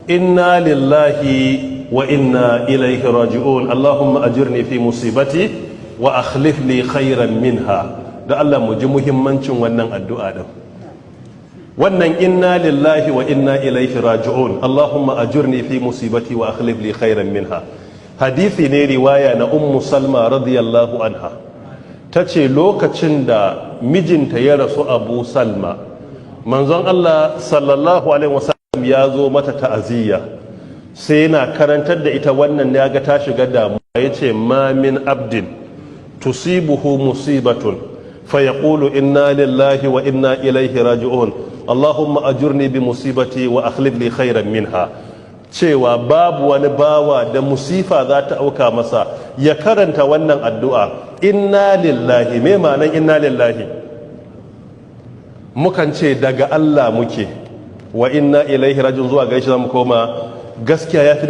Inna lillahi wa inna ilaihi raji'un, Allahumma ajirni fi musibati wa akhlif li khairan minha. Da Allah mu ji muhimmancin wannan addu'a din. Wannan inna lillahi wa inna ilaihi raji'un, Allahumma ajirni fi musibati wa akhlif li khairan minha, hadisi ne riwaya na Ummu Salma radiyallahu anha. Ta ce lokacin da mijinta ya rasu, Abu Salma, manzon Allah sallallahu alaihi wasallam ya zo mata ta'aziyya, sai yana karantar da ita wannan. Ya ga ta shiga damuwa, ya ce: ma min abdin tusibuhu musibatun fa yaqulu inna lillahi wa inna ilaihi raji'un, Allahumma ajurni bi musibati wa akhlif li khairan minha. Cewa babu wani bawa da musifa za ta auka masa, ya karanta wannan addu'a, inna lillahi. Me ma'anan inna lillahi? Mukan ce daga Allah muke, wa inna ilaihi raji'un, zuwa gaishe zamu koma. Gaskiya ya fi.